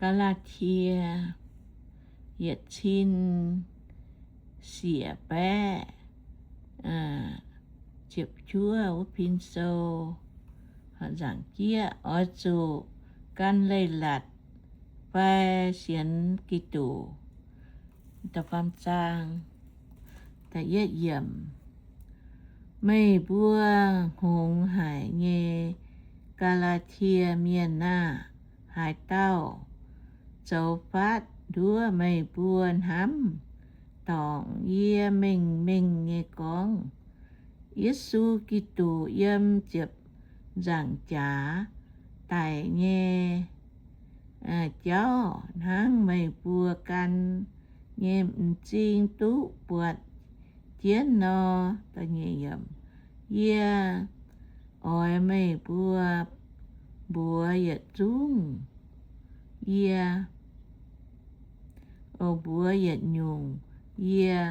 Gaa^laa^tie yietc cin siec baeqv ziepc juov wuov pin sou, nzaangc jieqv, oix zuqc gan leiz-latc fai sienx Giduc. Da'faam zaang, da'yietv yiemc. Meih mbuo hngongx haic nyei Gaa^laa^tie Mienh aah! Haaix dauh zoux fatv nduov meih mbuo hnamv, dorngc yie mengh mengh nyei gorngv, Yesu Giduc yiem ziepc nzaangc jaax daic nyei jauv hnangv meih mbuo gan nyei m'zing duqv buatc jienv nor. Yie oix meih mbuo mbuox yietc zungv, yie, mbuox yietc nyungc, yie.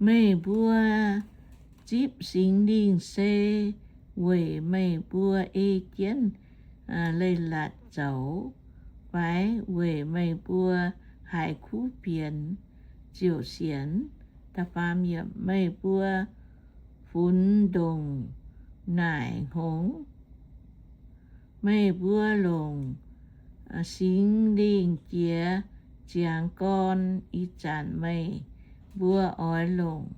Meih mbuo zipv Singx Lingh se weic meih mbuo ei jienv leiz-latc zoux fai weic meih mbuo haiz kuv fienx ziouc sienx? Meih mbuo funx ndongc naaic hngongx, meih mbuo longc Singx Lingh jiex ziangx gorn. Ih zanc meih mbuo oix longc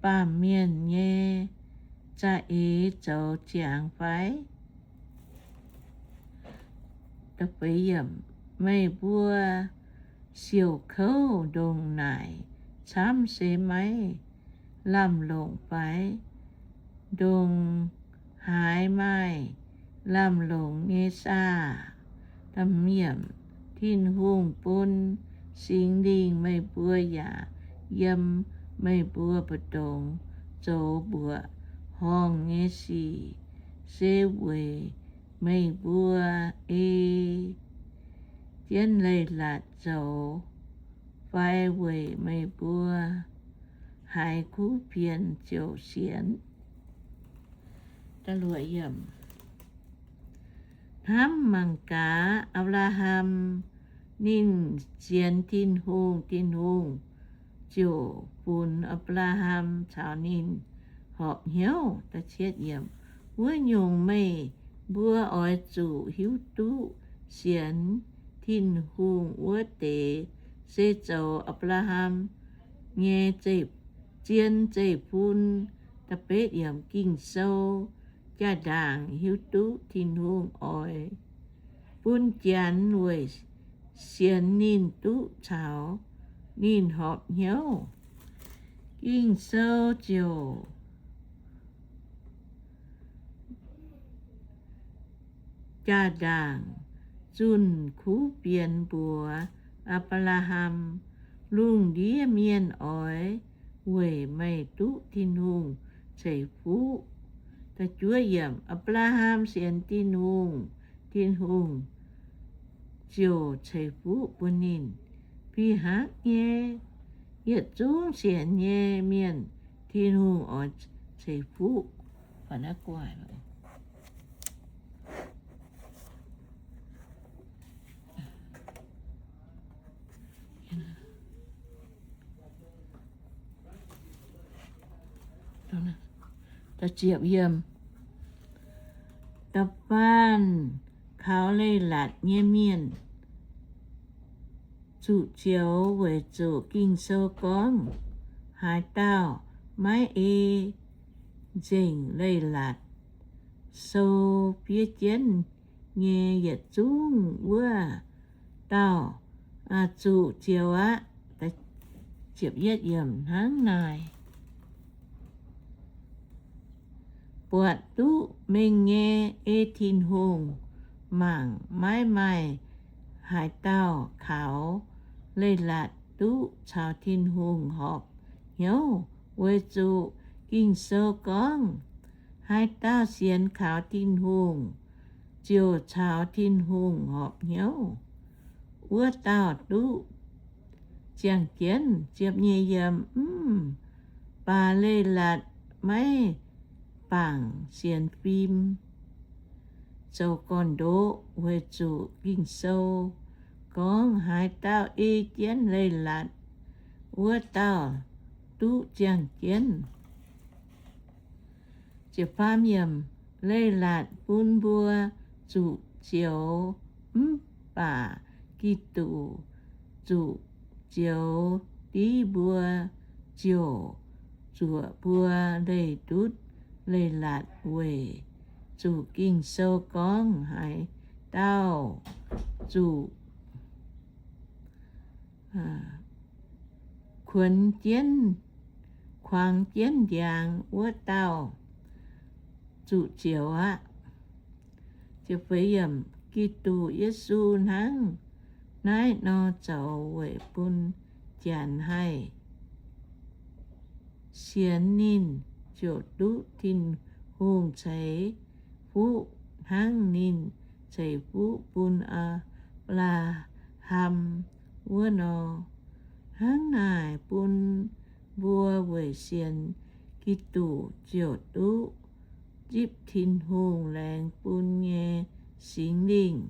baamh mienh nyei za'eix zoux ziangx fai? Meih mbuo siouc kouv ndongc naaic camv se maiv lamh longc fai? Ndongc haaix maaih lamh longc nyei saah? Tin-Hungh bun Singx Lingh meih mbuo yaac yiem meih mbuo mbu'ndongx zoux mbuoqc horngh nyei sic, se weic meih mbuo ei jienv leiz-latc zoux fai weic meih mbuo haiz kuv fienx ziouc sienx? Hnamv mangc gaax Apc^laa^ham. Ninh sienx Tin-Hungh, Tin-Hungh ziouc funx Apc^laa^ham caux ninh horpc hnyouv. Wuov nyungc, meih mbuo oix zuqc hiuv duqv sienx Tin-Hungh wuov deix se zoux Apc^laa^ham nyei zien zeiv-fun. Ging-Sou jaa-ndaangc hiuv duqv Tin-Hungh oix bun Janx weic sienx ninh duqv caux ninh horpc hnyouv. Ging-Sou ziouc jaa-ndaangc zunh kuv fienx mbuox Apc^laa^ham, lungh ndiev mienh oix weic meih duqv Tin-Hungh ceix fuqv. Apc^laa^ham sienx Tin-Hungh, Tin-Hungh ziouc ceix fuqv bun ninh. Fih hnangv nyei, yietc zungv sienx nyei mienh Tin-Hungh oix ceix fuqv. Da'faanh kaux leiz-latc nyei mienh zuqc zioux, weic zuqc Ging-Sou gorngv, haaix dauh maiv ei nzengc leiz-latc sou fiev jienv nyei, yietc zungv wuov dauh zuqc zioux aqv. Hnangv naaic, buatc duqv mengh nyei ei Tin-Hungh mangc, maiv maaih haaix dauh kaux leiz-latc duqv caux Tin-Hungh horpc hnyouv, weic zuqc Ging-Sou gorngv, haaix dauh sienx kaux Tin-Hungh ziouc caux Tin-Hungh horpc hnyouv, wuov dauh duqv ziangh jienv. Mv baac leiz-latc maiv bangc sienx fim. zoux gorn-ndoqv, weic zuqc Ging-Sou gorngv, haaix dauh ei jienv leiz-latc, wuov dauh duqv ziangh jienv. Leiz-latc bun mbuo zuqc zioux, mv baac Giduc zuqc zioux div mbuo ziouc zuoqc mbuo leih ndutv leiz-latc, weic zuqc Ging-Sou gorngv, haaix dauh zuqc kuonx jienv, kuangx jienv ndiangx, wuov dauh zuqc zioux aqv. Giduc Yesu hnangv naaiv nor zoux weic bun Janx haih sienx ninh ziouc duqv Tin-Hungh ceix fuqv hnangv ninh ceix fuqv bun Apc^laa^ham wuov nor. Hnangv naaic bun mbuo weic sienx Giduc ziouc duqv zipv Tin-Hungh laengz bun nyei Singx Lingh.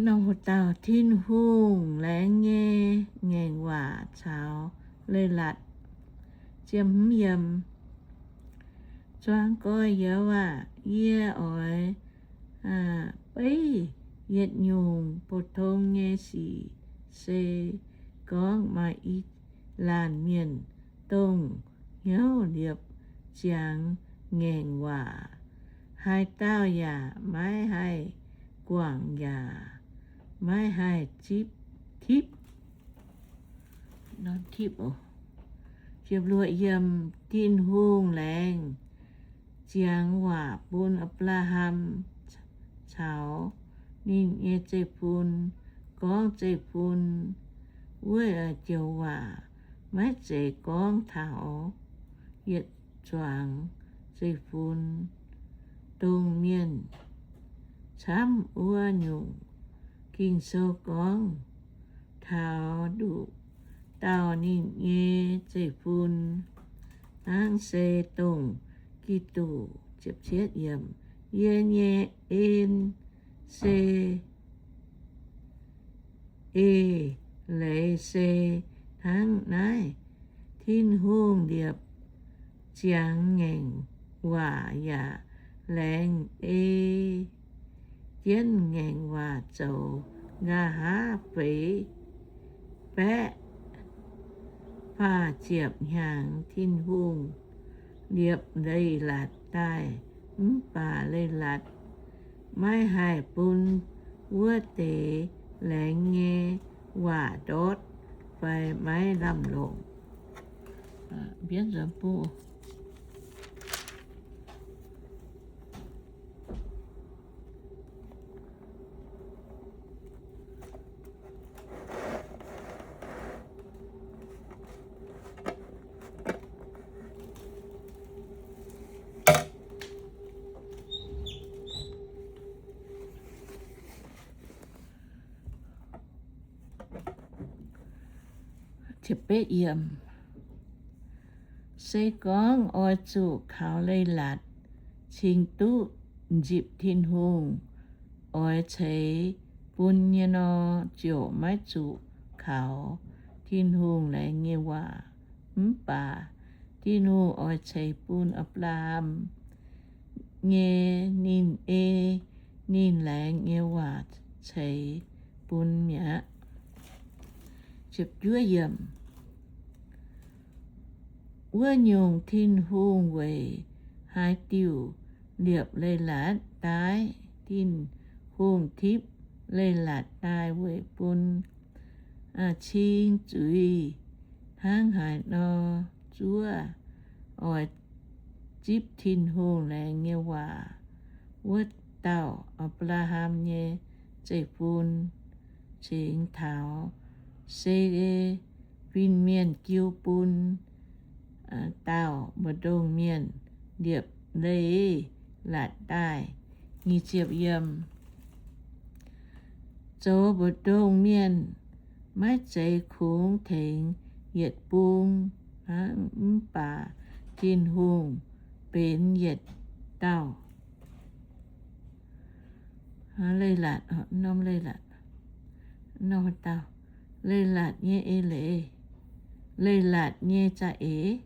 Nor dauh Tin-Hungh laengz nyei ngaengc waac caux leiz-latc. Zuangx gorx-youz aac, yie oix beiv yietc nyungc pou-tong nyei sic, se gorngv maaih i laanh mienh dongh hnyouv liepc ziangx ngaengc waac, haaix dauh yaac maiv haih guangc yaac maiv haih zipv, tipv. Tin-Hungh laengz ziangx waac bun Apc^laa^ham caux ninh nyei zeiv-fun, gorngv zeiv-fun wuov joux waac, maiv zeiz gorngv taux yietc zuangx zeiv-fun, dongh mienh camv wuov nyungc. Ging-Sou gorngv taux nduqc dauh ninh nyei zeiv-fun, hnangv se dongh Giduc. Yie nyei en se, eix leiz se hnangv naaiv. Tin-Hungh liepc ziangx ngaengc waac yaac laengz ei jienv ngaengc waac zoux nqa'haav feix baeqv faah ziepc hnyangx. Tin-Hungh liepc leiz-latc daaih, mv baac leiz-latc maiv haih bun wuov deix laengz nyei waac ndortv fai maiv lamh longc. Se gorngv oix zuqc kaux leiz-latc cingx duqv nzipc Tin-Hungh oix ceix bun nyei nor, ziouc maiv zuqc kaux Tin-Hungh laengz nyei waac. Mv baac Tin-Hungh oix ceix bun Apc^laa^ham nyei, ninh ei ninh laengz nyei waac ceix bun mi'aqv. Wuov nyungc, Tin-Hungh weic haaix diuc liepc leiz-latc daaih? Tin-Hungh tipv leiz-latc daaih weic bun cing zuiz hnangv haaix nor zuov oix zipv Tin-Hungh laengz nyei waac wuov dauh Apc^laa^ham nyei zeiv-fun cingx taux se fin-mienh jiu bun dauh mbu'ndongx mienh liepc leiz-latc daaih. Zoux mbu'ndongx mienh maiv zeiz kungx tengx yietc bung hnangv, mv baac Tin-Hungh benx yietc dauh. Leiz-latc, norm leiz-latc, norm dauh leiz-latc nyei eix leiz, leiz-latc nyei za'eix.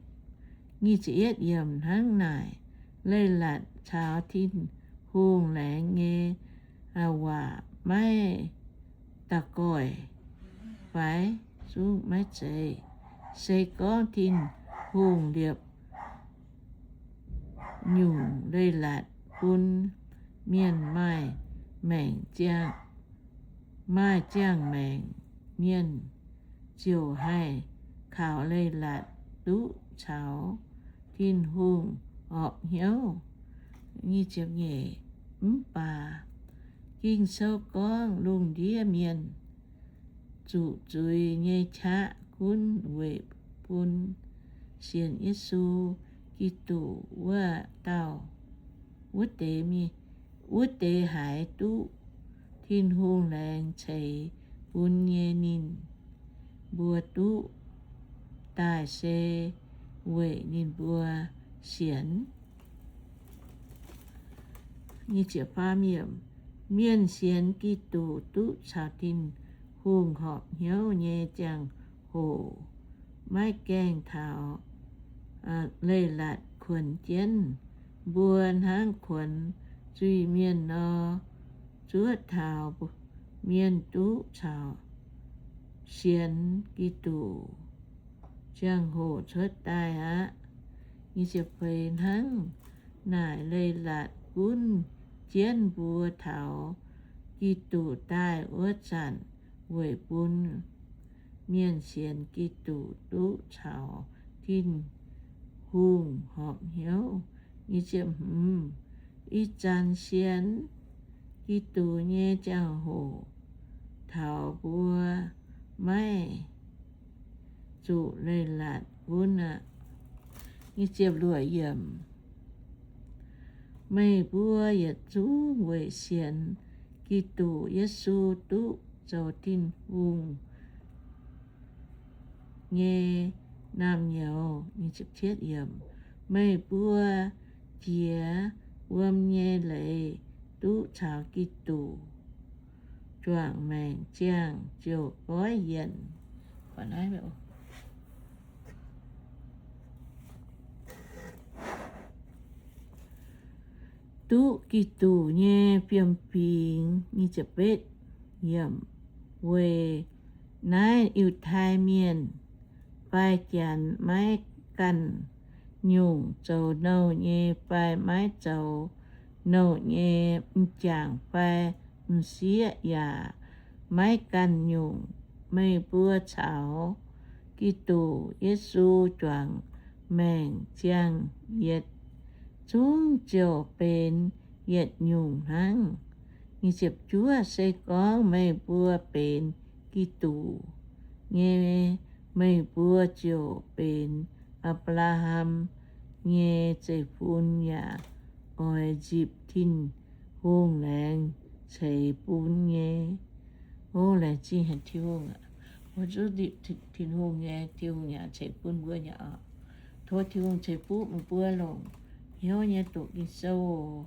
Nyic ziepc yietv yiemc. Hnangv naaic, leiz-latc caux Tin-Hungh laengz nyei waac maiv daux goix fai zungv maiv zeiz. Se gorngv Tin-Hungh liepc nyungc leiz-latc bun mienh maaih maengc ziangh, maaih ziangh maengc, mienh ziouc haih kaux leiz-latc duqv caux Tin-Hungh horpc hnyouv. Mv baac Ging-Sou gorngv lungh ndiev mienh zuqc zuiz nyei qaqv gunv weic bun sienx Yesu Giduc wuov dauh, wuov deix, wuov deix haiz duqv Tin-Hungh laengz ceix bun nyei. Ninh mbuo duqv daaih se weic ninh mbuo sienx. Mienh sienx Giduc duqv caux Tin-Hungh horpc hnyouv nyei ziangh hoc maiv gaengh taux leiz-latc kuonx jienv mbuo hnangv kuonx zuiz-mienh nor. Zuov taux mienh duqv caux sienx Giduc ziangh hoc cuotv daaih aqv. Hnangv naaic, leiz-latc gunv jienv mbuo taux Giduc daaih wuov zanc weic bun mienh sienx Giduc duqv caux Tin-Hungh horpc hnyouv. Ih zanc sienx Giduc nyei ziangh hoc taux mbuo maiv zuqc leiz-latc gunv aqv. Meih mbuo yietc zungv weic sienx Giduc Yesu duqv zoux Tin-Hungh nyei naamh nyouz. Meih mbuo jiex wuom nyei leiz duqv caux Giduc juangc maengc ziangh ziouc goiv yienc. Duqv Giduc nyei fiem-fingx. Weic naaiv Yiutai Mienh fai Janx, maiv ganh nyungc, zoux nouh nyei fai maiv zoux nouh nyei, m'jangc fai m'sieqv yaac maiv ganh nyungc, meih mbuo caux Giduc Yesu juangc maengc ziangh yietc zungv ziouc benx yietc nyungc hnangv. Se gorngv meih mbuo benx Giduc nyei, meih mbuo ziouc benx Apc^laa^ham nyei zeiv-fun yaac oix nzipc Tin-Hungh laengz ceix bun nyei. O, laengz zingh haic Tin-Hungh aqv. Mbuo zuqc nzipc Tin-Hungh nyei, Tin-Hungh yaac ceix bun mbuo nyei oc. Tov Tin-Hungh ceix fuqv meih mbuo longc hnyouv nyei doqc Ging-Sou.